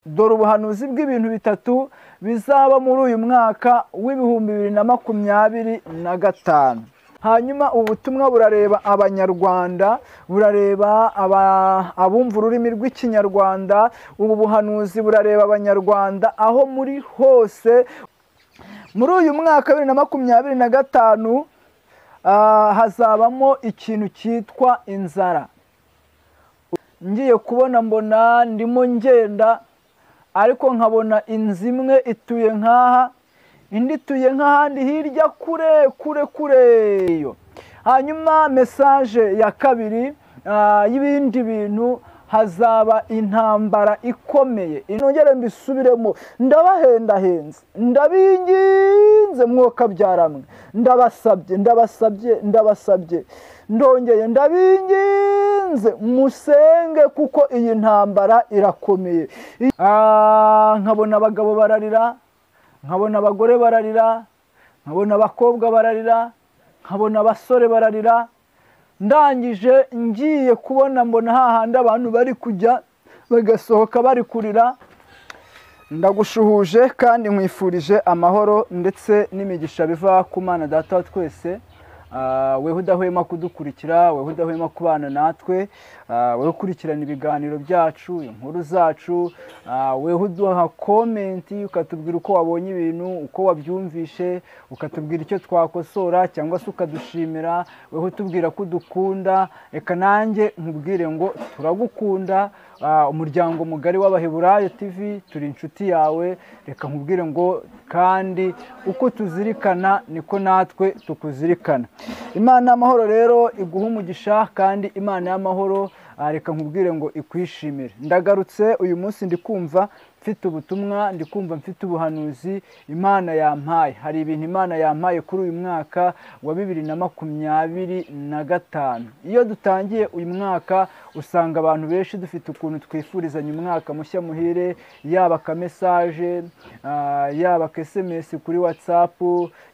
Dore ubuhanuzi bw'ibintu bitatu bizaba muri uyu mwaka w'2025. Hanyuma ubutumwa burareba Abanyarwanda, burareba abumva ururimi rw'Ikinyarwanda. Ubu buhanuzi burareba Abanyarwanda aho muri hose. Muri uyu mwaka wa 2025 hazabamo ikintu cyitwa inzara. Ngiye kubona mbona ndimo ngenda, ariko nkabona inzu imwe ituye nk'aha, indi ituye nk'ahandi hirya kure kure kure. Hanyuma message ya kabiri y'ibindi bintu, hazaba intambara ikomeye. Nongere mbisubiremo, ndabahendahenze, ndabinginze mwokabyara mwe, ndabasabye, ndabasabye, ndabasabye, ndongeye ndabinginze musenge, kuko iyi ntambara irakomeye. Nkabona abagabo bararira, nkabona abagore bararira, nkabona abakobwa bararira, nkabona abasore bararira. Ndangije ngiye kubona mbona hahandi abantu bari kujya bagasohoka bari kurira. Ndagushuhuje kandi nkwifurije amahoro ndetse n'imigisha biva ku Mana Data wa twese. Weho udahwema kudukurikira, weho udahwema kubana natwe, weho ukurikirana ibiganiro byacu, inkuru zacu, weho uduha comment ukatubwira uko wabonye ibintu, uko wabyumvishe, ukatubwira icyo twakosora cyangwa se ukadushimira, weho utubwira ko udukunda, reka nanjye nkubwire ngo turagukunda. Umuryango mugari w'Abaheburayo TV, turi inshuti yawe. Reka nkubwire ngo kandi uko tuzirikana niko natwe tukuzirikana. Imana y'amahoro rero iguha umugisha, kandi Imana y'amahoro, reka nkubwire ngo ikwishimire. Ndagarutse uyu munsi, ndi kumva mfite ubutumwa, ndi kumva mfite ubuhanuzi Imana yampaye. Hari ibintu Imana yampaye kuri uyu mwaka wa 2025. Iyo dutangiye uyu mwaka usanga abantu benshi dufite ukuntu twifurizanya umwaka mushya muhire, yaba aka message, yaba aka SMS kuri WhatsApp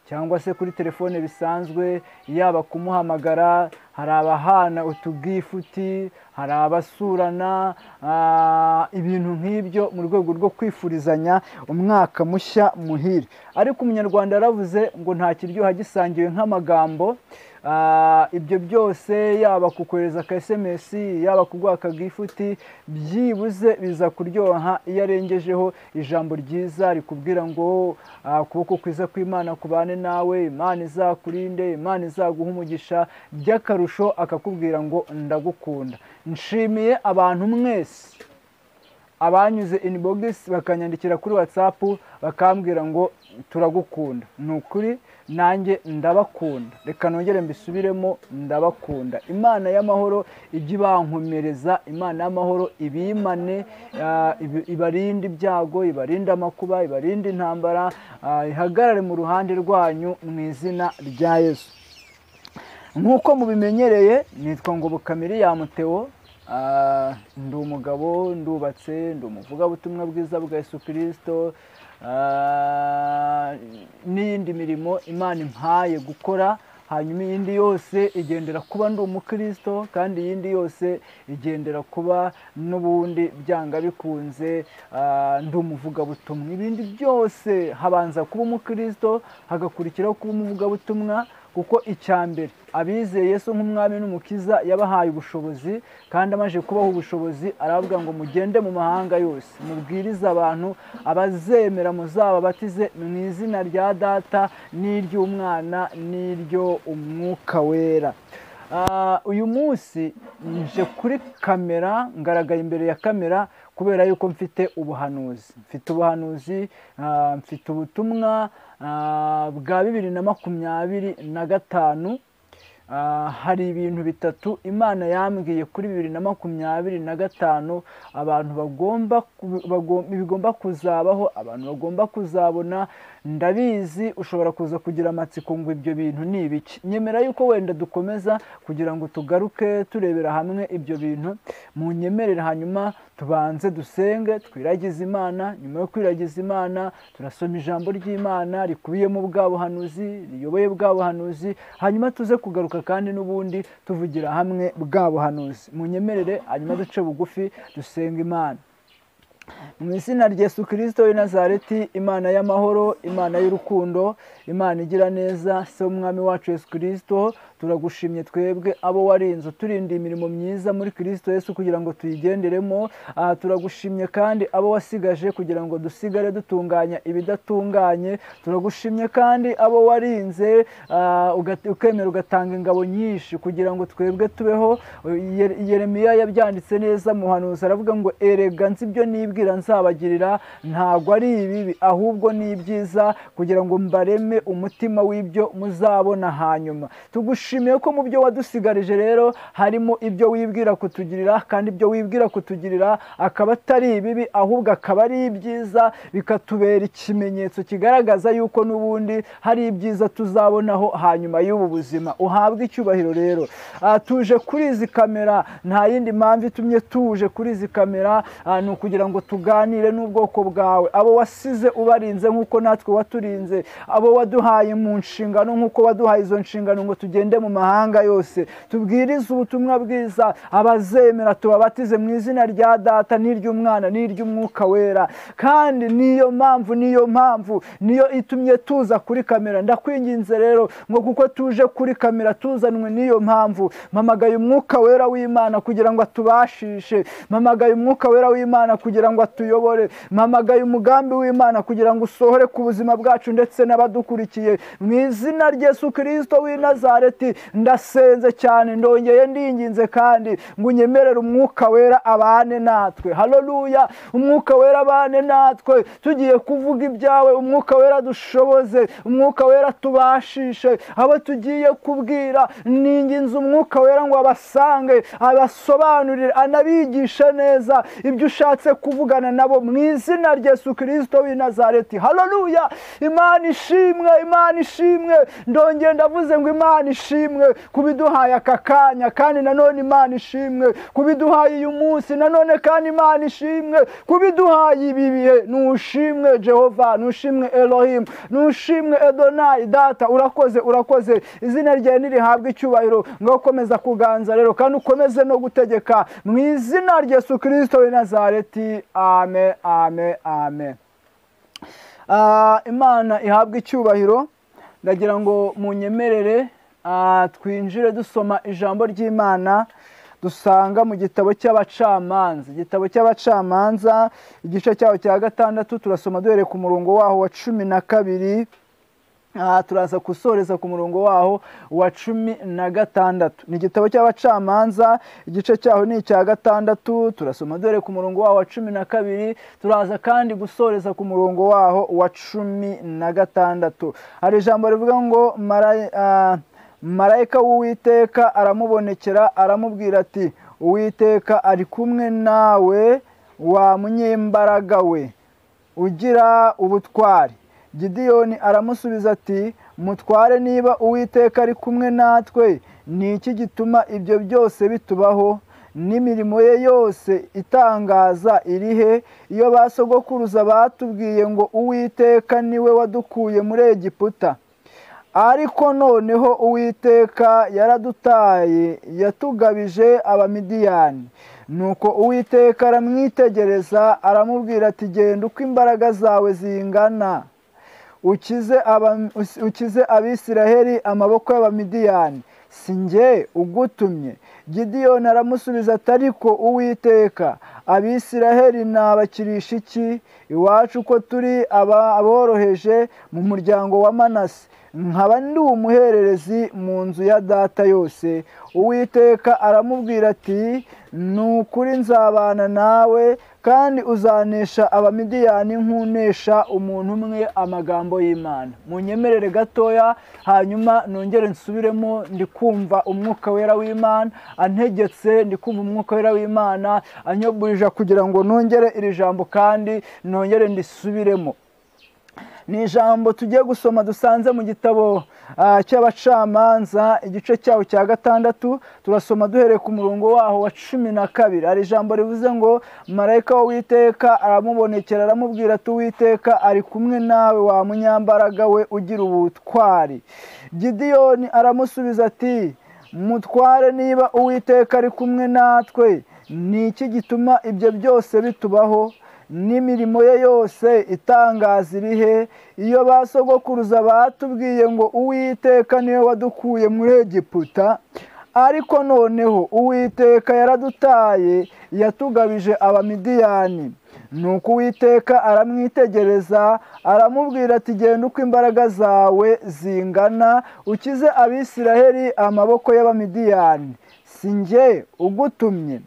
cyangwa se kuri telefone bisanzwe, yaba kumuhamagara, hari abahana utugift, hari abasurana, ibintu nk'ibyo mu rwego rwo kwifurizanya umwaka mushya muhire. Ariko Umunyarwanda yaravuze ngo nta kiryoha gisangiwe nk'amagambo. Ibyo byose, yaba kukohereza aka SMS, yaba kuguha akagift, byibuze biza kuryoha iyo arengejeho ijambo ryiza rikubwira ngo ukuboko kwiza kw'Imana kubane nawe, Imana izakurinde, Imana izaguha umugisha, by'akarusho akakubwira ngo ndagukunda. Nshimiye abantu mwese abanyuze inbox bakanyandikira kuri WhatsApp bakambwira ngo turagukunda. Ni ukuri nanjye ndabakunda, reka nongere mbisubiremo, ndabakunda. Imana y'amahoro ijye ibankomereza, Imana y'amahoro ibimane, ibarinde ibyago, ibarinde amakuba, ibarinde intambara, ihagarare mu ruhande rwanyu mu izina rya Yesu. Nk'uko mubimenyereye, nitwa Ngoboka Miriam Theo. Ndi umugabo, ndubatse, ndi umuvugabutumwa bwiza bwa Yesu Kirisito, n'iyindi mirimo Imana impaye gukora. Hanyuma iyindi yose igendera kuba ndi umukristo, kandi iyindi yose igendera kuba n'ubundi byanga bikunze ndi umuvugabutumwa. Ibindi byose habanza kuba umukristo, hagakurikiraho kuba umuvugabutumwa, kuko icya mbere abizeye Yesu nk'umwami n'umukiza yabahaye ubushobozi, kandi amaze kubaha ubushobozi aravuga ngo mugende mu mahanga yose mubwirize abantu, abazemera muzababatize mu izina rya Data n'iry'Umwana n'iryo Umwuka Wera. Uyu munsi nje kuri kamera, ngaragaye imbere ya kamera kubera yuko mfite ubuhanuzi, mfite ubuhanuzi, mfite ubutumwa bwa 2025. Hari ibintu bitatu Imana yambwiye kuri 2025 abantu bagomba bigomba kuzabaho, abantu bagomba kuzabona. Ndabizi ushobora kuza kugira amatsiko ngo ibyo bintu ni ibiki. Nyemera yuko wenda dukomeza kugira ngo tugaruke turebera hamwe ibyo bintu, munyemerere hanyuma tubanze dusenge twiragize Imana. Nyuma yo kwiragiza Imana turasoma ijambo ry'Imana rikubiyemo bwa buhanuzi, riyoboye bwa buhanuzi, hanyuma tuze kugaruka kandi n'ubundi tuvugira hamwe bwa buhanuzi. Munyemerere hanyuma duce bugufi dusenga Imana. Mu izina rya Yesu Kristo w'i Nazareti, Imana y'amahoro, Imana y'urukundo, Imana igira neza, se w'umwami wacu Yesu Kristo, turagushimye twebwe abo warinze uturinda imirimo myiza muri Kristo Yesu kugira ngo tuyigenderemo. Turagushimye kandi abo wasigaje kugira ngo dusigare dutunganya ibidatunganye. Turagushimye kandi abo warinze ukemera ugatanga ingabo nyinshi kugira ngo twebwe tubeho. Yeremiya yabyanditse neza, muhanuzi aravuga ngo erega nzi ibyo nibwira nzabagirira, ntabwo ari ibibi ahubwo ni ibyiza, kugira ngo mbareme umutima w'ibyo muzabona hanyuma. Tugushimiye ko mu byo wadusigarije rero harimo ibyo wibwira kutugirira, kandi ibyo wibwira kutugirira akaba atari ibibi ahubwo akaba ari ibyiza, bikatubera ikimenyetso kigaragaza yuko n'ubundi hari ibyiza tuzabonaho hanyuma y'ubu buzima. Uhabwe icyubahiro rero. Tuje kuri izi kamera, nta yindi mpamvu itumye tuje kuri izi kamera, ni ukugira ngo tuganire n'ubwoko bwawe, abo wasize ubarinze nk'uko natwe waturinze, abo waduhaye mu nshingano nk'uko waduhaye izo nshingano ngo tugende mu mahanga yose tubwirize ubutumwa bwiza, abazemera tubabatize mu izina rya Data n'iry'Umwana n'iry'Umwuka Wera. Kandi niyo mpamvu niyo itumye tuza kuri kamera. Ndakwinginze rero ngo kuko tuje kuri kamera tuzanwe niyo mpamvu, mpamagaye Umwuka Wera w'Imana kugira ngo atubashishe, mpamagaye Umwuka Wera w'Imana kugira ngo atuyobore, mpamagaye umugambi w'Imana kugira ngo usohore ku buzima bwacu ndetse n'abadukurikiye. Mu izina rya Yesu Kristo w'i Nazareti ndasenze cyane, ndongeye ndinginze kandi ngo unyemerere Umwuka Wera abane natwe. Haleluya! Umwuka Wera abane natwe, tugiye kuvuga ibyawe. Umwuka Wera dushoboze, Umwuka Wera tubashishe abo tugiye kubwira. Ninginze Umwuka Wera ngo abasange, abasobanurire, anabigishe neza ibyo ushatse kuvugana nabo mu izina rya Yesu Kristo w'i Nazareti. Haleluya! Imana ishimwe, Imana ishimwe. Ndongeye ndavuze ngo Imana ishimwe kubiduhaye aka kanya, kandi nanone Imana ishimwe kubiduhaye uyu munsi, nanone kandi Imana ishimwe kubiduhaye ibi bihe. Nushimwe Jehova, nushimwe Elohim, nushimwe Edonai. Data urakoze, urakoze, izina ryawe nirihabwe icyubahiro. Ngo komeza kuganza rero kandi ukomeze no gutegeka mu izina rya Yesu Kristo w'i Nazareti. Amen, amen, amen. Imana ihabwe icyubahiro. Ndagira ngo munyemerere twinjire dusoma ijambo ry'Imana dusanga mu gitabo cy'abacamanza. Igitabo cy'abacamanza igice cyaho cya 6, turasoma duhereye ku murongo waho wa 12, turaza gusoreza ku murongo waho wa 16. Ni igitabo cy'abacamanza igice cyaho ni icya 6, turasoma duhereye ku murongo waho wa 12, turaza kandi gusoreza ku murongo waho wa 16. Hari ijambo rivuga ngo marayika w'Uwiteka aramubonekera aramubwira ati Uwiteka ari kumwe nawe wa munyembaraga we ugira ubutwari. Gidiyoni aramusubiza ati mutware, niba Uwiteka ari kumwe natwe, ni iki gituma ibyo byose bitubaho? N'imirimo ye yose itangaza irihe? Iyo basogokuruza batubwiye ngo Uwiteka niwe wadukuye muri Egiputa, ariko noneho Uwiteka yaradutaye, yatugabije Abamidiyani. Nuko Uwiteka aramwitegereza aramubwira ati genda uko imbaraga zawe zingana, ukize Abisiraheli amaboko y'Abamidiyani, si njye ugutumye. Gidiyoni aramusubiza ati ariko Uwiteka, Abisiraheli nabakirisha iki? Iwacu ko turi aboroheje mu muryango wa Manase, nkaba ndi umuhererezi mu nzu ya data yose. Uwiteka aramubwira ati ni ukuri nzabana nawe, kandi uzanesha Abamidiyani nk'unesha umuntu umwe. Amagambo y'Imana. Munyemerere gatoya hanyuma nongere nsubiremo. Ndi kumva Umwuka Wera w'Imana antegetse, ndi kumva Umwuka Wera w'Imana anyoburije kugira ngo nongere iri jambo kandi nongere ndisubiremo. Ni ijambo tugiye gusoma dusanze mu gitabo cy'abacamanza igice cyaho cya 6, turasoma duhereye ku murongo waho wa 12. Hari ijambo rivuze ngo marayika w'Uwiteka aramubonekera aramubwira ati Uwiteka ari kumwe nawe wa munyambaraga we ugira ubutwari. Gidiyoni aramusubiza ati mutware, niba Uwiteka ari kumwe natwe, ni iki gituma ibyo byose bitubaho? N'imirimo ye yose itangaza irihe? Iyo ba sogokuruza batubwiye ngo Uwiteka niwe wadukuye muri Egiputa, ariko noneho Uwiteka yaradutaye, yatugabije Abamidiyani. Nuko Uwiteka aramwitegereza, aramubwira ati genda uko imbaraga zawe zingana, ukize Abisiraheli amaboko y'Abamidiyani, si njye ugutumye?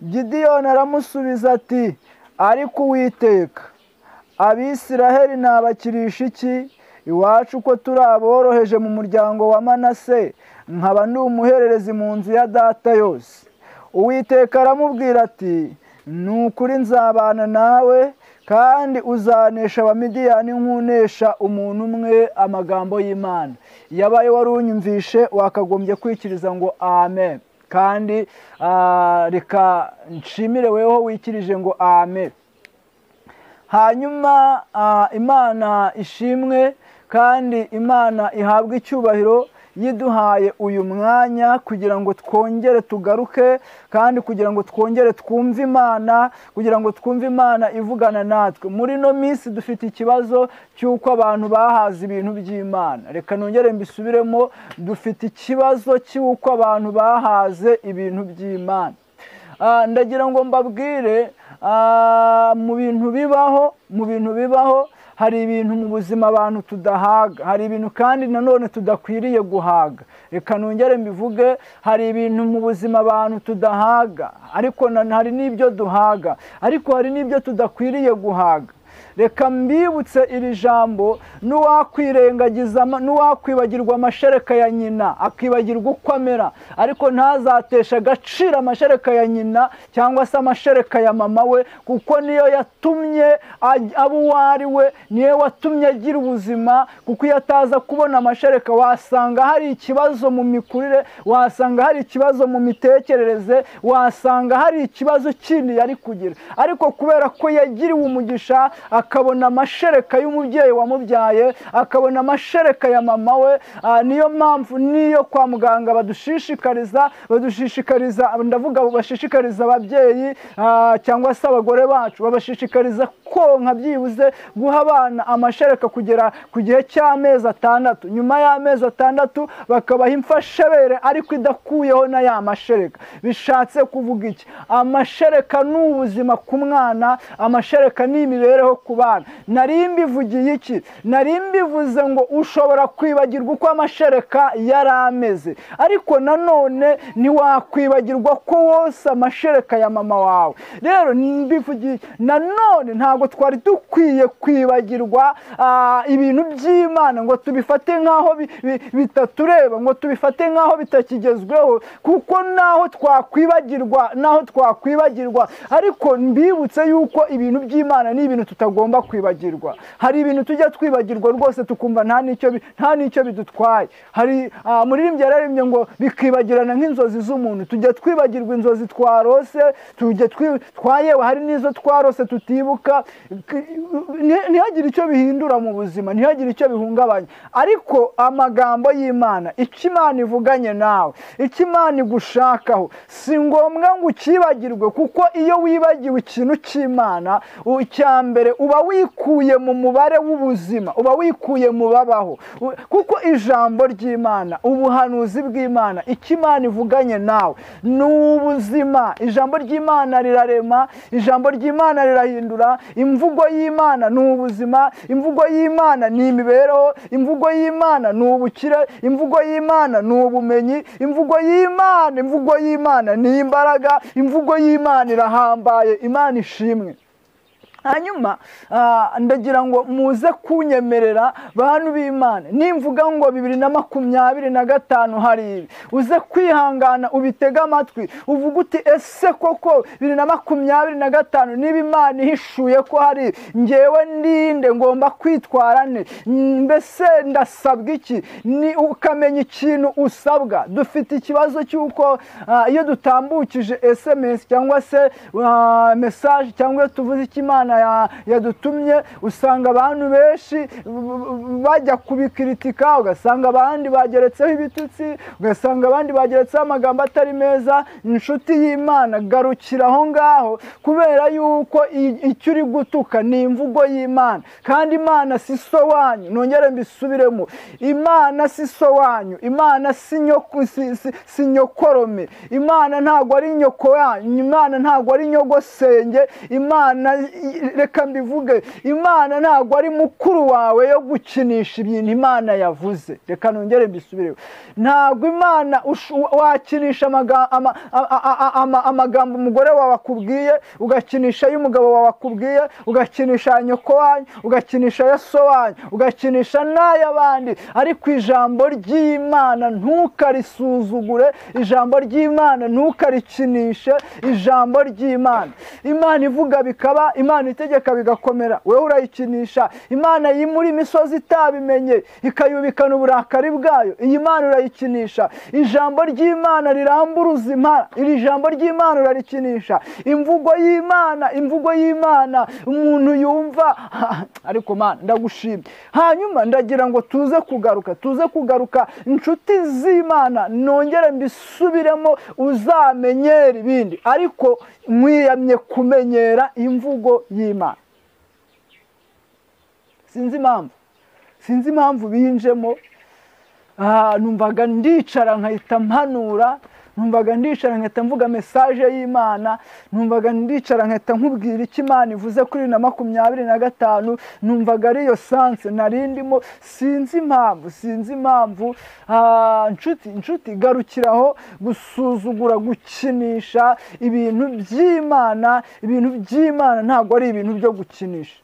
Gidiyoni aramusubiza ati ariko Uwiteka, Abisiraheli nabakirisha iki? Iwacu ko turi aboroheje mu muryango wa Manase, nkaba ndi umuhererezi mu nzu ya data yose. Uwiteka aramubwira ati ni ukuri nzabana nawe, kandi uzanesha Abamidiyani nk'unesha umuntu umwe. Amagambo y'Imana. Yabaye wari unyumvishe wakagombye kwikiriza ngo amen. Kandi reka nshimire weho wikirije ngo amen. Hanyuma Imana ishimwe kandi Imana ihabwe icyubahiro yiduhaye uyu mwanya kugira ngo twongere tugaruke, kandi kugira ngo twongere twumve Imana, kugira ngo twumve Imana ivugana natwe. Muri no minsi dufite ikibazo cy'uko abantu bahaze ibintu by'Imana. Reka nongere mbisubiremo, dufite ikibazo cy'uko abantu bahaze ibintu by'Imana. Ndagira ngo mbabwire, mu bintu bibaho hari ibintu mu buzima abantu tudahaga, hari ibintu kandi nanone tudakwiriye guhaga. Reka nongere mbivuge, hari ibintu mu buzima abantu tudahaga, ariko hari n'ibyo duhaga, ariko hari n'ibyo tudakwiriye guhaga. Reka mbibutse iri jambo, n'uwakwirengagiza, n'uwakwibagirwa amashereka ya nyina akibagirwa uko amera, ariko ntazatesha agaciro amashereka ya nyina cyangwa se amashereka ya mama we, kuko niyo yatumye aba uwo ari we, niyo watumye agira ubuzima. Kuko iyo ataza kubona amashereka, wasanga hari ikibazo mu mikurire, wasanga hari ikibazo mu mitekerereze, wasanga hari ikibazo kindi yari kugira. Ariko kubera ko yagiriwe umugisha, akabona amashereka y'umubyeyi wamubyaye, akabona amashereka ya mama we. Niyo mpamvu niyo kwa muganga badushishikariza, ndavuga bashishikariza ababyeyi cyangwa se abagore bacu, babashishikariza konka byibuze guha abana amashereka kugera ku gihe cy'amezi 6. Nyuma y'amezi 6 bakabaha imfashabere, ariko idakuyeho na ya mashereka. Bishatse kuvuga iki? Amashereka ni ubuzima ku mwana, amashereka ni imibereho ku bana. Nari mbivugiye iki? Nari mbivuze ngo ushobora kwibagirwa uko amashereka yari ameze, ariko nanone ntiwakwibagirwa ko wose amashereka ya mama wawe. Rero mbivugiye nanone, ntabwo twari dukwiye kwibagirwa ibintu by'Imana ngo tubifate nk'aho bitatureba, ngo tubifate nk'aho bitakigezweho, kuko naho twakwibagirwa, ariko mbibutse yuko ibintu by'Imana ni ibintu tutagomba kwibagirwa. Hari ibintu tujya twibagirwa rwose tukumva nta n'icyo bidutwaye. Hari muririmbyi yararimbye ngo bikibagirana nk'inzozi z'umuntu. Tujya twibagirwa inzozi twarose, tujya twayewe, hari n'izo twarose tutibuka, ntihagire icyo bihindura mu buzima, ntihagire icyo bihungabanya. Ariko amagambo y'Imana, icyo Imana ivuganye nawe, icyo Imana igushakaho, si ngombwa ngo ukibagirwe, kuko iyo wibagiwe ikintu cy'Imana, icya mbere uba wikuye mu mubare w'ubuzima, uba wikuye mu babaho. Kuko ijambo ry'Imana, ubuhanuzi bw'Imana, icyo Imana ivuganye nawe ni ubuzima. Ijambo ry'Imana rirarema, ijambo ry'Imana rirahindura. Imvugo y'Imana ni ubuzima, imvugo y'Imana ni imibereho, imvugo y'Imana ni ubukire, imvugo y'Imana ni ubumenyi, imvugo y'Imana ni imbaraga, imvugo y'Imana irahambaye. Imana ishimwe. Hanyuma ndagira ngo muze kunyemerera bantu b'Imana, nimvuga ngo 2025 hari ibi, uze kwihangana ubitega amatwi, uvuga uti ese koko 2025 niba Imana ihishuye ko hari, ngewe ndinde ngomba kwitwara nte? Mbese ndasabwa iki? Ni ukamenya ikintu usabwa. Dufite ikibazo cy'uko iyo dutambukije SMS cyangwa se message, cyangwa tuvuze icyo Imana Imana yadutumye, usanga abantu benshi bajya kubikritika, ugasanga abandi bageretseho ibitutsi, ugasanga abandi bageretseho amagambo atari meza. Inshuti y'Imana, garukira aho ngaho, kubera yuko icyo uri gutuka ni imvugo y'Imana, kandi Imana si so wanyu. Nongere mbisubiremo, Imana si so wanyu, Imana si nyokorome, Imana ntabwo ari nyoko yanyu, Imana ntabwo ari nyogosenge, Imana, reka mbivuge, Imana ntabwo ari mukuru wawe yo gukinisha ibintu Imana yavuze. Reka nongere mbisubireho, ntabwo Imana wakinisha amagambo umugore wawe akubwiye, ugakinisha ay'umugabo wawe akubwiye, ugakinisha nyoko wanyu, ugakinisha aya so wanyu, ugakinisha n'ay'abandi, ariko ijambo ry'Imana ntukarisuzugure, ijambo ry'Imana ntukarikinishe. Ijambo ry'Imana, Imana ivuga bikaba, Imana itegeka bigakomera, wewe urayikinisha. Imana yimura imisozi itabimenye ikayubikana uburakari bwayo, iyi Mana urayikinisha. Ijambo ry'Imana riramburuza impara, iri jambo ry'Imana urarikinisha. Imvugo y'Imana, imvugo y'Imana umuntu yumva, ariko Mana ndagushimye. Hanyuma ndagira ngo tuze kugaruka inshuti z'Imana, nongere mbisubiremo, uzamenyera ibindi, ariko mwiyamye kumenyera imvugo y'Imana. Sinzi impamvu binjemo. Numvaga ndicara nkahita mpanura, numvaga ndicara nkahita mvuga message y'Imana, numvaga ndicara nkahita nkubwira icyo Imana ivuze kuri 2025, numvaga ariyo sanse narindimo. Sinzi impamvu. Nshuti, garukiraho gusuzugura, gukinisha ibintu by'Imana. Ibintu by'Imana ntabwo ari ibintu byo gukinisha.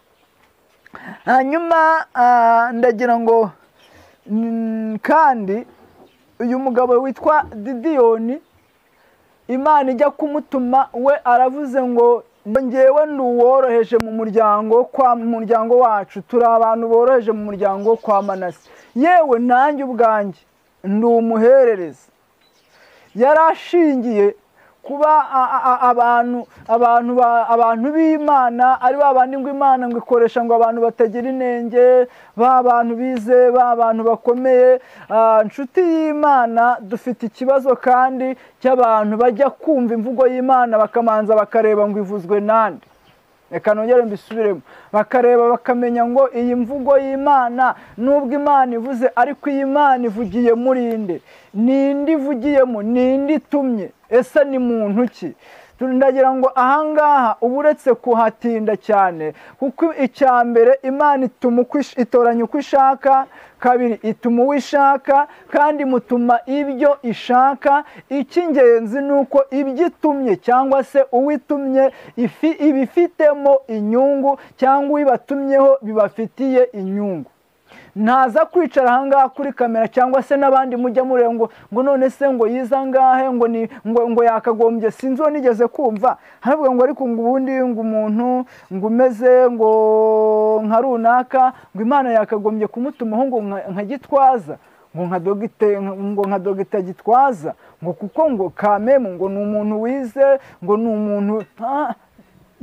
Hanyuma ndagira ngo kandi uyu mugabo witwa Didiyoni, Imana ijya kumutuma, we aravuze ngo ngewe ndi uworoheje mu muryango, kwa muryango wacu turi abantu boroheje mu muryango kwa Manase, yewe nanjye ubwanjye ndi umuhererezi. Yarashingiye kuba abantu b'Imana ari babandi ngo Imana ngo ikoresha ngo abantu batagira inenge, ba bantu bize, ba bantu bakomeye. Nshuti y'Imana, dufite ikibazo kandi cy'abantu bajya kumva imvugo y'Imana bakamanza bakareba ngo ivuzwe nande. Reka nongere mbisubiremo, bakareba bakamenya ngo iyi mvugo y'Imana nubwo Imana ivuze, ariko iyi Imana ivugiye muri nde, ninde ivugiyemo, ninde itumye, ese ni muntu ki? Ndagira ngo ahangaha uburetse kuhatinda cyane, kuko icya mbere Imana ituma itoranya uko ishaka, kabiri ituma uwo ishaka, kandi mutuma ibyo ishaka. Icy'ingenzi ni uko ibyo itumye cyangwa se uwitumye ibifitemo inyungu, cyangwa uwibatumyeho bibafitiye inyungu. Ntaza kwicara ahangaha kuri kamera cyangwa se n'abandi mujya mureba ngo none se ngo yiza ngahe, ngo ni ngo yakagombye, sinzi uwo nigeze kumva haravuga ngo ariko ngo ubundi ngo umuntu ngo umeze ngo nka runaka ngo Imana yakagombye kumutumaho ngo nka Gitwaza, ngo nka dogite, ngo nka dogita Gitwaza, ngo kuko ngo kamemu ngo ni umuntu wize, ngo ni umuntu.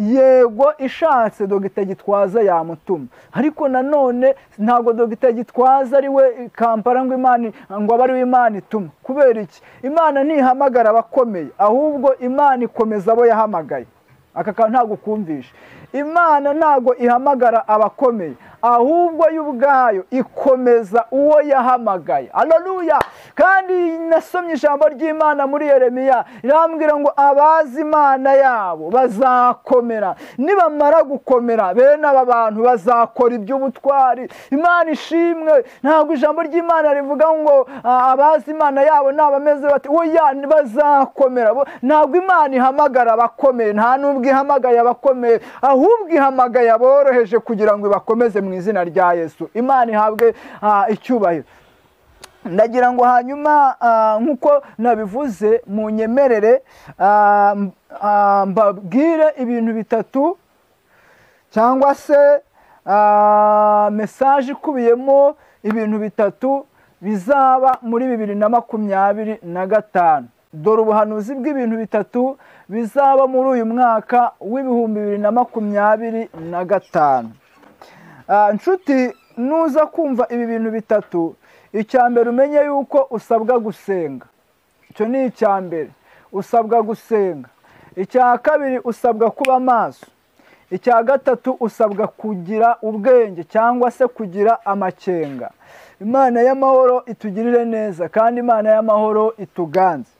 Yego ishatse dogita Gitwaza yamutuma, ariko nanone ntabwo dogita Gitwaza ari we Kampala ngo Imana ngo abe ari we Imana ituma. Kubera iki? Imana ntihamagara abakomeye, ahubwo Imana ikomeza abo yahamagaye. Aka kantu ntabwo kumvisha. Imana ntabwo ihamagara abakomeye, ahubwo yo ubwayo ikomeza uwo yahamagaye. Haleluya! Kandi nasomye ijambo ry'Imana muri Yeremiya, irambwira ngo abazi Imana yabo bazakomera, nibamara gukomera bene aba bantu bazakora iby'ubutwari. Imana ishimwe. Ntabwo ijambo ry'Imana rivuga ngo abazi Imana yabo nabameze bati, oya, bazakomera. Ntabwo Imana ihamagara abakomeye, nta nubwo ihamagaye abakomeye, ahubwo ihamagaye aboroheje kugira ngo ibakomeze mu izina rya Yesu. Imana ihabwe icyubahiro. Ndagira ngo hanyuma nkuko nabivuze munyemerere mbabwire ibintu bitatu cyangwa se message ikubiyemo ibintu bitatu bizaba muri 2025. Dore ubuhanuzi bw'ibintu bitatu bizaba muri uyu mwaka w'2025. Nshuti, nuza kumva ibi bintu bitatu, icya mbere umenye yuko usabwa gusenga. Icyo ni icya mbere, usabwa gusenga. Icya kabiri, usabwa kuba maso. Icya gatatu, usabwa kugira ubwenge cyangwa se kugira amakenga. Imana y'amahoro itugirire neza, kandi Imana y'amahoro ituganze.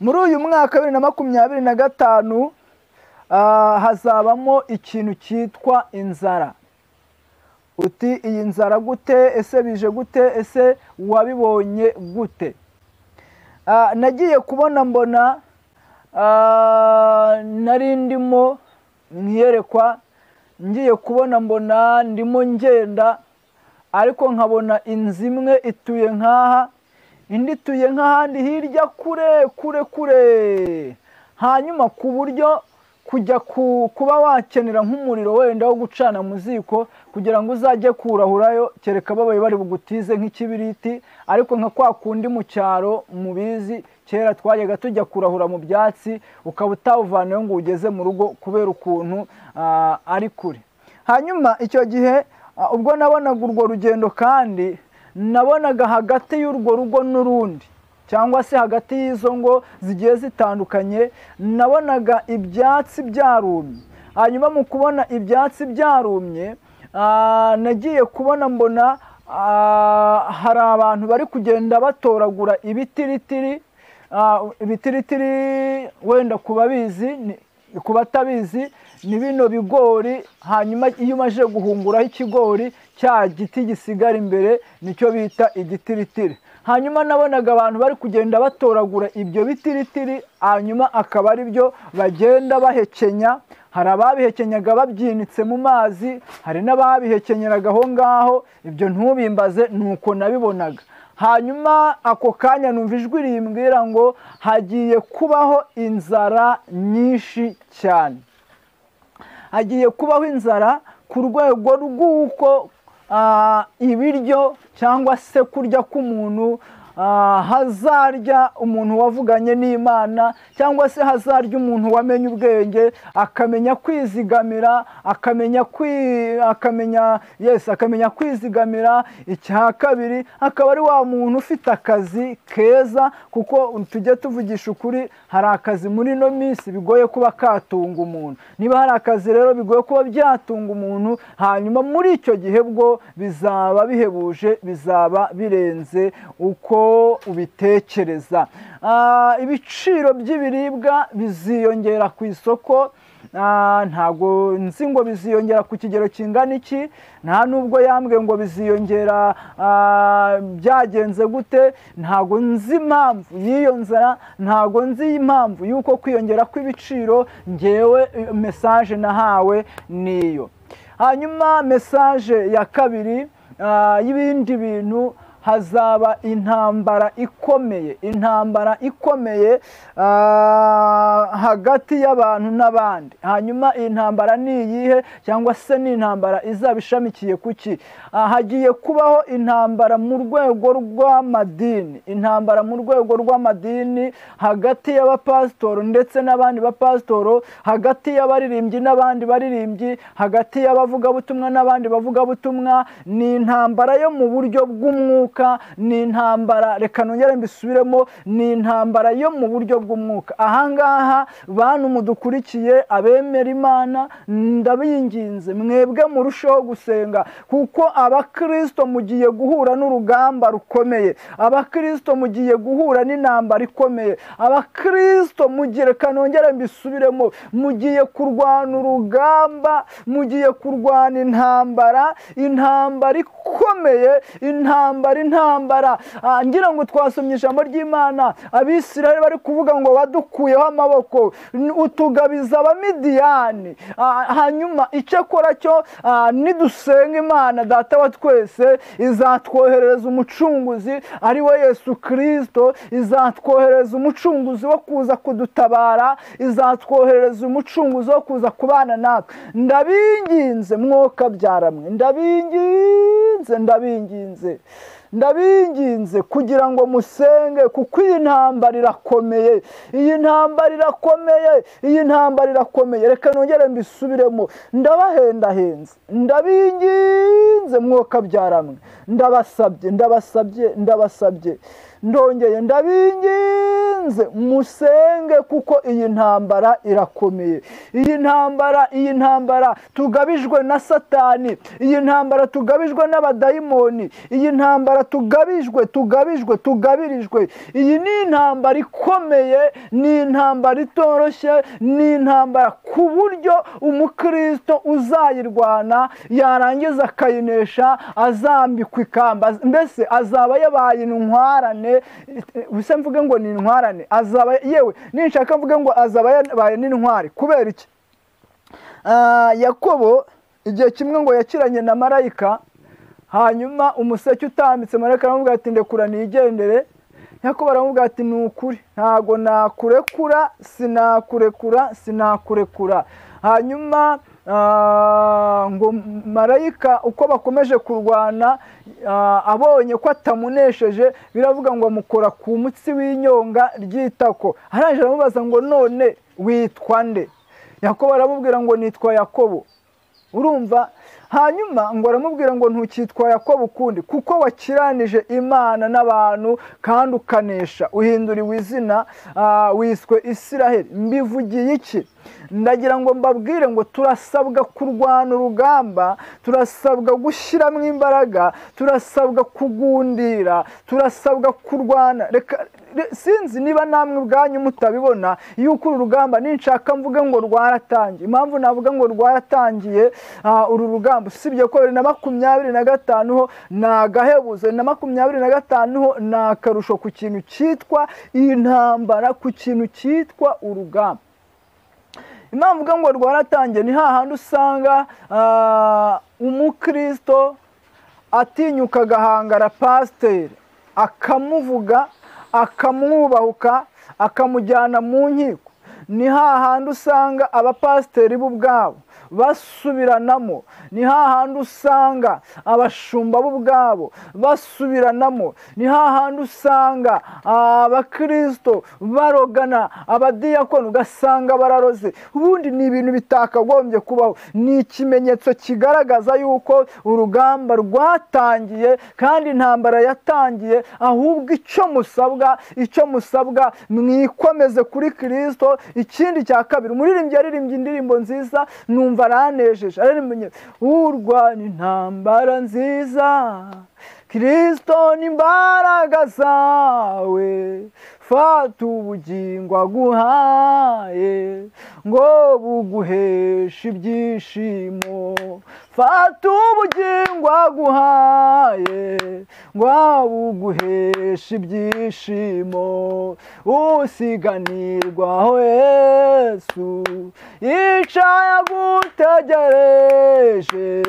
Muri uyu mwaka 2025 hazabamo ikintu cyitwa inzara. Uti iyi nzara gute? Ese bije gute? Ese wabibonye gute? Nagiye kubona mbona nari ndimo nkiyerekwa, ngiye kubona mbona ndimo ngenda, ariko nkabona inzu imwe ituye nkaha, indi ituye nk'ahandi hirya kure kure kure. Hanyuma ku buryo kujya kuba wakenera nk'umuriro wenda wo gucana mu ziko kugira ngo uzajye kurahurayo, kereka babaye bari bugutize nk'ikibiriti, ariko nka kwa kundi mu cyaro mubizi kera twajyaga tujya kurahura mu byatsi, ukaba utawuvanayo ngo ugeze mu rugo kubera ukuntu ari kure. Hanyuma icyo gihe ubwo nabonaga urwo rugendo, kandi nabonaga hagati y'urwo rugo n'urundi, cyangwa se hagati y'izo ngo zigiye zitandukanye, nabonaga ibyatsi byarumye. Hanyuma mu kubona ibyatsi byarumye, nagiye kubona mbona hari abantu bari kugenda batoragura ibitiritiri. Ibitiritiri wenda kubabizi, ku batabizi, ni bino bigori. Hanyuma iyo umaze guhunguraho ikigori, cya giti gisigara imbere nicyo bita igitiritiri. Hanyuma nabonaga abantu bari kugenda batoragura ibyo bitiritiri, hanyuma akaba ari byo bagenda bahekenya. Hari ababihekenyaga babyinitse mu mazi, hari n'ababihekenyeraga aho ngaho, ibyo ntubimbaze, nuko nabibonaga. Hanyuma ako kanya numva ijwi rimbwira ngo hagiye kubaho inzara nyinshi cyane, hagiye kubaho inzara ku rwego rw'uko ibiryo cyangwa se kurya k'umuntu, hazarya umuntu wavuganye n'Imana, cyangwa se hazarya umuntu wamenye ubwenge, akamenya kwizigamira, akamenya kwizigamira. Icya kabiri, akaba ari wa muntu ufite akazi keza, kuko tujye tuvugisha ukuri, hari akazi muri ino minsi bigoye kuba katunga umuntu. Niba hari akazi rero bigoye kuba byatunga umuntu, hanyuma muri icyo gihe bwo bizaba bihebuje, bizaba birenze uko ubitekereza. Ibiciro by'ibiribwa biziyongera ku isoko. Ntago nzi ngo biziyongera ku kigero kingana iki, nta nubwo yambwe ngo biziyongera byagenze gute. Ntago nzi impamvu y'iyo nzara, ntago nzi impamvu y'uko kwiyongera kw'ibiciro. Ngewe message nahawe niyo. Hanyuma message ya kabiri y'ibindi bintu, hazaba intambara ikomeye, intambara ikomeye hagati y'abantu n'abandi. Hanyuma iyi ntambara ni iyihe, cyangwa se ni intambara izaba ishamikiye kuki? Hagiye kubaho intambara mu rwego rw'amadini, intambara mu rwego rw'amadini hagati y'abapasitoro ndetse n'abandi bapasitoro, hagati y'abaririmbyi n'abandi baririmbyi, hagati y'abavugabutumwa n'abandi bavugabutumwa. Ni intambara yo mu buryo bw'umwuka, ni intambara, reka nongere mbisubiremo, ni intambara yo mu buryo bw'umwuka. Ahangaha bantu mudukurikiye, abemera Imana, ndabinginze mwebwe murusheho gusenga, kuko abakristo mugiye guhura n'urugamba rukomeye, abakristo mugiye guhura n'intambara ikomeye, abakristo mugiye, reka nongere mbisubiremo, mugiye kurwana urugamba, mugiye kurwana intambara, intambara ikomeye, intambara, intambara. Ngira ngo twasomye ijambo ry'Imana, Abisirayeli bari kuvuga ngo wadukuyeho amaboko utugabiza Abamidiyani. Hanyuma icyakora cyo nidusenga Imana Data wa twese, izatwoherereza umucunguzi ari we Yesu Kristo, izatwoherereza umucunguzi wo kuza kudutabara, izatwoherereza umucunguzi wo kuza kubana natwe. Ndabinginze mwoka byaramwe, ndabinginze, ndabinginze, Ndabinginze kugira ngo musenge, kuko iyi ntambara irakomeye, iyi ntambara irakomeye, iyi ntambara irakomeye. Reka nongere mbisubiremo, ndabahendahenze, ndabinginze mwoka byaramwe, ndabasabye, ndabasabye, ndabasabye, ndongeye ndabinginze musenge, kuko iyi ntambara irakomeye. Iyi ntambara, iyi ntambara tugabijwe na Satani, iyi ntambara tugabijwe n'abadayimoni, iyi ntambara tugabijwe, tugabijwe, tugabirijwe, iyi ni intambara ikomeye, ni intambara itoroshye, ni intambara ku buryo umukristo uzayirwana yarangiza akayinesha azambikwa ikamba, mbese azaba yabaye intwarane. Ubuse mvuge ngo ni intwarane, azaba yewe ninshaka mvuge ngo azaba yabaye n'intwari. Kubera iki? Yakobo igihe kimwe ngo yakiranye na marayika, hanyuma umuseke utambitse, marayika aramubwira ati ndekura nigendere. Yakobo aramubwira ati ni ukuri ntago nakurekura, sinakurekura, sinakurekura. Hanyuma ngo marayika uko bakomeje kurwana, abonye ko atamunesheje, biravuga ngo amukora ku mutsi w'inyonga ry'itako. Arangije aramubaza ngo none witwa nde? Yakobo aramubwira ngo nitwa Yakobo. Urumva? Hanyuma ngo aramubwira ngo ntukitwa Yakobo ukundi, kuko wakiranije Imana n'abantu kandi ukanesha, uhinduriwe izina, wiswe Isiraheli. Mbivugiye iki? Ndagira ngo mbabwire ngo turasabwa kurwana urugamba, turasabwa gushyiramo imbaraga, turasabwa kugundira, turasabwa kurwana. Reka sinzi niba namwe ubwanyu mutabibona yuko uru rugamba, ninshaka mvuge ngo rwaratangiye. Impamvu navuga ngo rwaratangiye uru rugamba, usibye ko 2025 ho ni agahebuzo, 2025 ho ni akarusho ku kintu cyitwa intambara, ku kintu cyitwa urugamba. Impamvu mvuga ngo rwaratangiye ni hahandi usanga umukristo atinyuka agahangara pasiteri, akamuvuga, akamwubahuka, akamujyana mu nkiko. Ni hahandi usanga abapasiteri bo ubwabo basubiranamo, ni hahandi usanga abashumba bo ubwabo basubiranamo, ni hahandi usanga abakristo barogana, abadiyakoni ugasanga bararoze. Ubundi ni ibintu bitakagombye kubaho, ni ikimenyetso kigaragaza yuko urugamba rwatangiye kandi intambara yatangiye. Ahubwo icyo musabwa, icyo musabwa, mwikomeze kuri Kristo. Ikindi cya kabiri, umuririmbyi yaririmbye indirimbo nziza numva aranejeje, ararimbye urwana intambara nziza, Kristo ni imbaraga zawe, fata ubugingo aguhaye ngo buguheshe ibyishimo, fata ubugingo aguhaye ngo buguheshe ibyishimo, usiganirwaho Yesu yicaye agutegereje,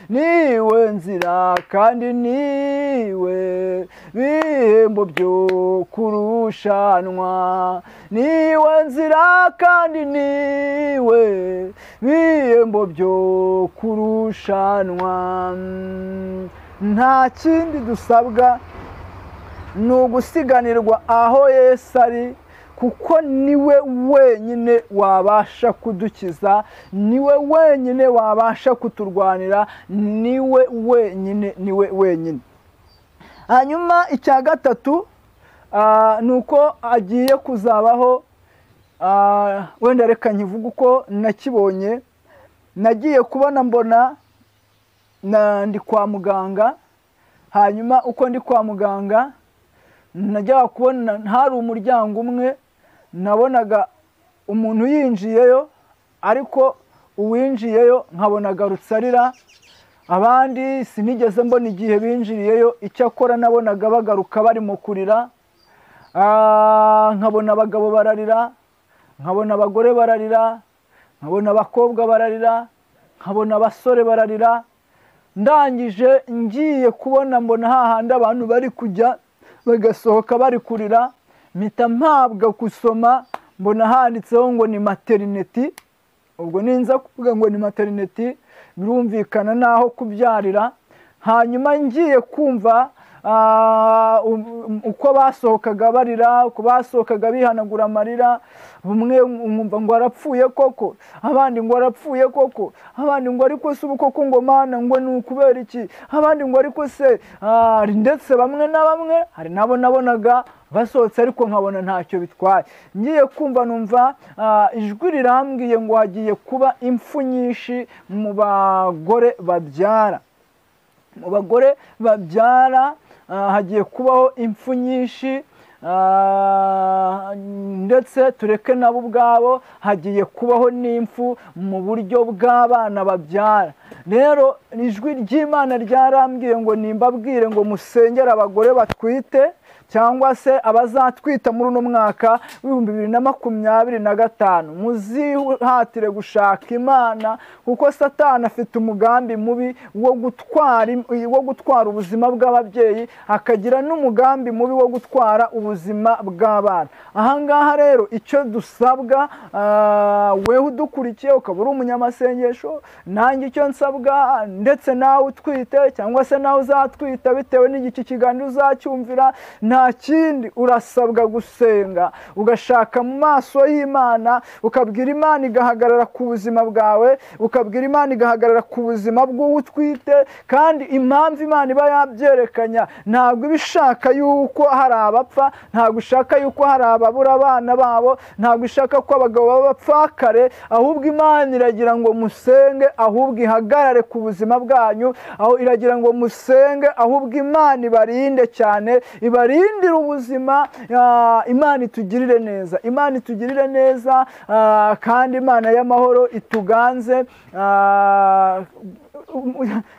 niwe nzira kandi niwe bihembo byo kurushanwa, niwe nzira kandi niwe bihembo byo kurushanwa. Nta kindi dusabwa ni ugusiganirwa aho Yesu ari, kuko niwe wenyine wabasha kudukiza, niwe wenyine wabasha kuturwanira, niwe wenyine, niwe wenyine. Hanyuma icya gatatu ni uko agiye kuzabaho, wenda reka nkivuge uko nakibonye. Nagiye kubona mbona ndi kwa muganga, hanyuma uko ndi kwa muganga najyaga kubona hari umuryango umwe nabonaga umuntu yinjiyeyo, ariko uwinjiyeyo nkabona agarutse arira, abandi sinigeze mbona igihe binjiriyeyo, icyakora nabonaga bagaruka barimo kurira. Nkabona abagabo bararira, nkabona abagore bararira, nkabona abakobwa bararira, nkabona abasore bararira. Ndangije ngiye kubona mbona hahandi abantu bari kujya bagasohoka bari kurira, mpita mpabwa gusoma mbona handitseho ngo ni materineti. Ubwo ninza kuvuga ngo ni materineti birumvikana naho kubyarira. Hanyuma ngiye kumva uko basohokaga barira, uko basohokaga bihanagura amarira, bumwe umva ngo arapfuye koko, abandi ngo arapfuye koko, abandi ngo ariko se ubu koko ngo mana ngo ni ukubera iki, abandi ngo ariko se, ndetse bamwe na bamwe hari nabo nabonaga basohotse ariko nkabona ntacyo bitwaye. Ngiye kumva numva ijwi rirambwiye ngo hagiye kuba impfu nyinshi mu bagore babyara, mu bagore babyara hagiye kubaho impfu nyinshi, ndetse tureke nabo ubwabo hagiye kubaho n'impfu mu buryo bw'abana babyara. Rero ijwi ry'Imana ryarambwiye ngo nimbabwire ngo musengere abagore batwite cyangwa se abazatwita muri uno mwaka w'2025, muzihatire gushaka Imana, kuko Satani afite umugambi mubi wo gutwara ubuzima bw'ababyeyi, akagira n'umugambi mubi wo gutwara ubuzima bw'abana. Ahangaha rero icyo dusabwa, wewe udukurikiye ukaba uri umunyamasengesho, nanjye icyo nsabwa, ndetse nawe utwite cyangwa se nawe uzatwita bitewe n'igiki kiganiro uzacyumvira, nta kindi urasabwa gusenga, ugashaka mu maso y'Imana, ukabwira Imana igahagarara ku buzima bwawe, ukabwira Imana igahagarara ku buzima bw'uwo utwite. Kandi impamvu Imana iba yabyerekanya, ntabwo iba ishaka yuko hari abapfa, ntabwo ishaka yuko hari ababura abana babo, ntabwo ishaka ko abagabo baba bapfakare, ahubwo Imana iragira ngo musenge, ahubwo ihagarare ku buzima bwanyu, aho iragira ngo musenge, ahubwo Imana ibarinde cyane, ibarindire ubuzima. Imana itugirire neza, Imana itugirire neza, kandi Imana y'amahoro ituganze.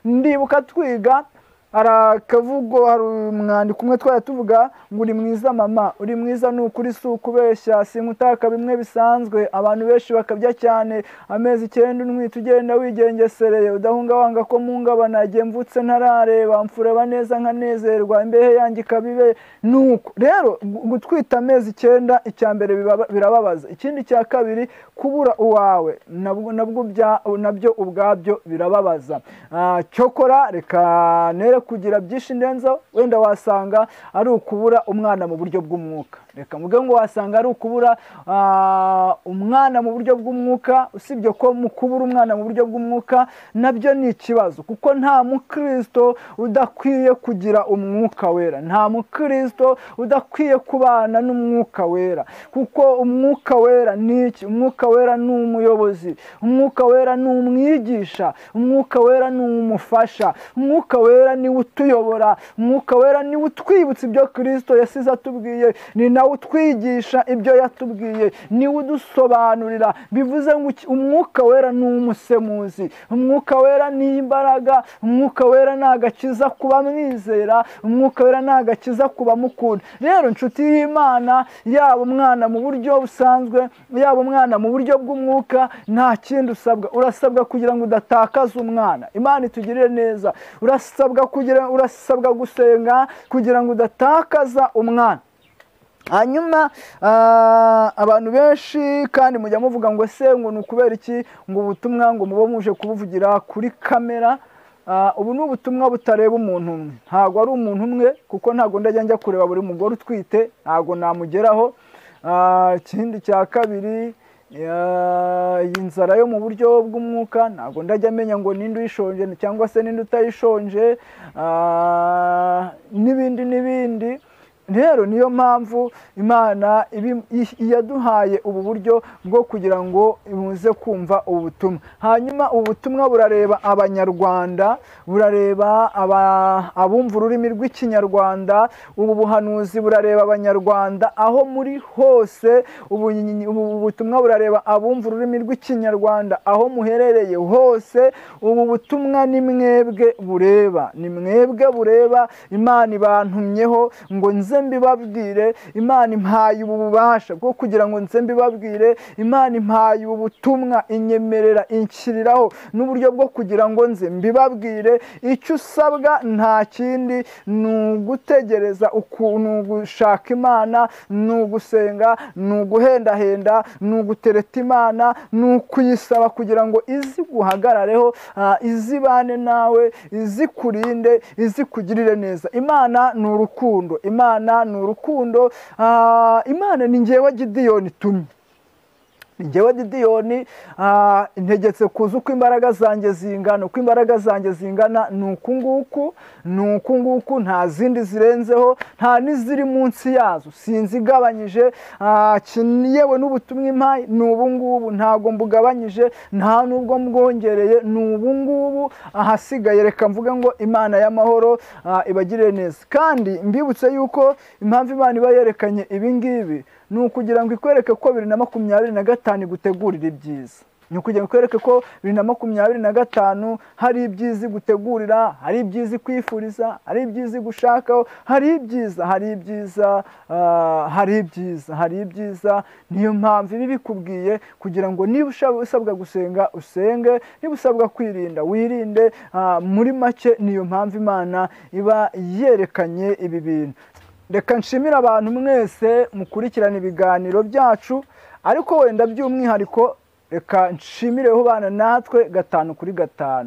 Ndibuka twiga arakavugo, hari umwandiko umwe twari tuvuga ngo uri mwiza mama, uri mwiza ni ukuri si ukubeshya, sinkutaka bimwe bisanzwe, abantu benshi bakabya cyane, amezi 9 unwite ugenda wigengesereye, udahunga wanga ko mungabana, igihe mvutse ntarareba, mfureba neza nkanezerwa, imbehe yanjye ikabibe. Nuko rero gutwita amezi 9, icya mbere birababaza, ikindi cya kabiri kubura uwawe nabyo ubwabyo birababaza. Cyokora reka nere kugira byinshi ndenzo, wenda wasanga ari ukubura umwana mu buryo bw'umwuka. Reka mvuge ngo wasanga ari ukubura umwana mu buryo bw'umwuka, usibye ko mu kubura umwana mu buryo bw'umwuka nabyo ni ikibazo, kuko nta mukristo udakwiye kugira umwuka wera, nta mukristo udakwiye kubana n'umwuka wera, kuko umwuka wera ni iki? Umwuka wera ni umuyobozi, umwuka wera ni umwigisha, umwuka wera ni umufasha, umwuka wera ni utuyobora, umwuka wera ni utwibutsa ibyo Kristo yasize atubwiye, ni nawe utwigisha ibyo yatubwiye, ni udusobanurira. Bivuze ngo umwuka wera ni umusemuzi, umwuka wera ni imbaraga, umwuka wera ni agakiza kuba mwizera, umwuka wera ni agakiza kuba mukunda. Rero inshuti y'Imana, yaba umwana mu buryo busanzwe, yaba umwana mu buryo bw'umwuka, nta kindi usabwa, urasabwa kugira ngo udatakaza umwana. Imana itugirire neza. Urasabwa gusenga kugira ngo udatakaza umwana. Hanyuma abantu benshi kandi mujya muvuga ngo se ngo ni ukubera iki ngo ubutumwa ngo mubo muje kubuvugira kuri kamera. Ubu ni ubutumwa butareba umuntu umwe, ntabwo ari umuntu umwe, kuko ntabwo ndajya njya kureba buri mugore utwite, ntabwo namugeraho. Ikindi cya kabiri, iyi nzara yo mu buryo bw'umwuka ntabwo ndajya amenya ngo ninde uyishonje cyangwa se ninde utayishonje, n'ibindi n'ibindi. Rero niyo mpamvu Imana yaduhaye ubu buryo bwo kugira ngo muze kumva ubu butumwa. Hanyuma ubu butumwa burareba Abanyarwanda, burareba abumva ururimi rw'Ikinyarwanda, ubu buhanuzi burareba Abanyarwanda aho muri hose, ubu butumwa burareba abumva ururimi rw'Ikinyarwanda aho muherereye hose. Ubu butumwa ni mwebwe bureba, ni mwebwe bureba. Imana ibantumyeho ngo nze nze mbibabwire. Imana impaye ubu bubasha bwo kugira ngo nze mbibabwire. Imana impaye ubu butumwa, inyemerera, inshyiriraho n'uburyo bwo kugira ngo nze mbibabwire. Icyo usabwa nta kindi, ni ugutegereza, ni ugushaka Imana, ni ugusenga, ni uguhendahenda, ni ugutereta Imana, ni ukuyisaba kugira ngo izi guhagarareho, izibane nawe, izikurinde, izikugirire neza. Imana ni urukundo, Imana ni urukundo. Imana ni njyewe Gidiyoni tumye, njyewe Gidiyoni ntegetse kuza uko imbaraga zanjye zingana, uko imbaraga zanjye zingana ni uku nguku, ni uku nguku, nta zindi zirenzeho, nta n'iziri munsi yazo, sinzigabanyije. Yewe n'ubutumwa impaye ni ubu ngubu, ntabwo mbugabanyije, nta n'ubwo mbwongereye, ni ubu ngubu. Ahasigaye reka mvuge ngo Imana y'amahoro ibagirire neza. Kandi mbibutse yuko impamvu Imana iba yerekanye ibi ngibi ni ukugira ngo ikwereke ko 2025 igutegurira ibyiza, ni ukugira ngo ikwereke ko 2025 hari ibyiza igutegurira, hari ibyiza ikwifuriza, hari ibyiza igushakaho, hari ibyiza, hari ibyiza, hari ibyiza, hari ibyiza. Niyo mpamvu ibi bikubwiye kugira ngo niba usabwa gusenga usenge, niba usabwa kwirinda wirinde. Muri make niyo mpamvu Imana iba yerekanye ibi bintu. Reka nshimire abantu mwese mukurikirana ibiganiro byacu, ariko wenda by'umwihariko reka nshimireho bana natwe 5 kuri 5.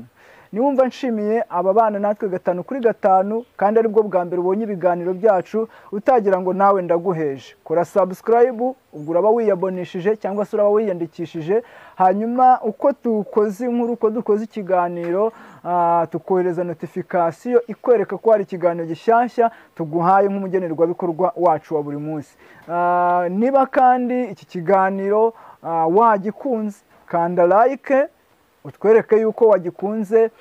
Niwumva nshimiye aba bana natwe 5 kuri 5 kandi aribwo bwa mbere ubonye ibiganiro byacu, utagira ngo nawe ndaguheje, kora subscribe, ubwo uraba wiyabonishije cyangwa se uraba wiyandikishije. Hanyuma uko dukoze inkuru, uko dukoze ikiganiro, tukohereza notification ikwereka ko hari ikiganiro gishyashya tuguhaye nk'umugenerwabikorwa wacu wa buri munsi. Niba kandi iki kiganiro wagikunze, kanda like utwereke yuko wagikunze.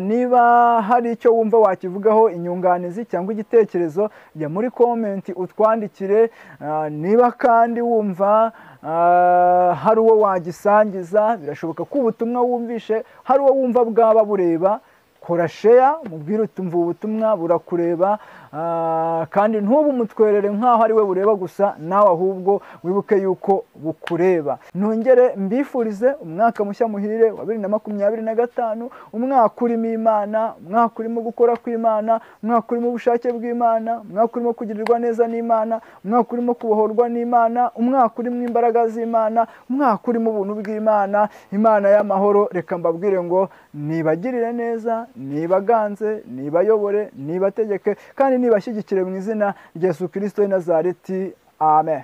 Niba hari icyo wumva wakivugaho, inyunganizi cyangwa igitekerezo, jya muri comment utwandikire. Niba kandi wumva hari uwo wagisangiza, birashoboka ko ubutumwa wumvishe hari uwo wumva bwaba bureba, kora share mubwire uti umva ubutumwa burakureba. Kandi ntubu mutwerere nkaho ari we bureba gusa, nawe ahubwo wibuke yuko bukureba. Nongere mbifurize umwaka mushya muhire wa 2025, umwaka urimo Imana, umwaka urimo gukora kw'Imana, umwaka urimo ubushake bw'Imana, umwaka urimo kugirirwa neza n'Imana, umwaka urimo kubohorwa n'Imana, umwaka urimo imbaraga z'Imana, umwaka urimo ubuntu bw'Imana. Imana y'amahoro reka mbabwire ngo nibagirire neza, nibaganze, nibayobore, nibategeke kandi nibashyigikire mu izina rya Yesu Kristo w'i Nazareti. Amen.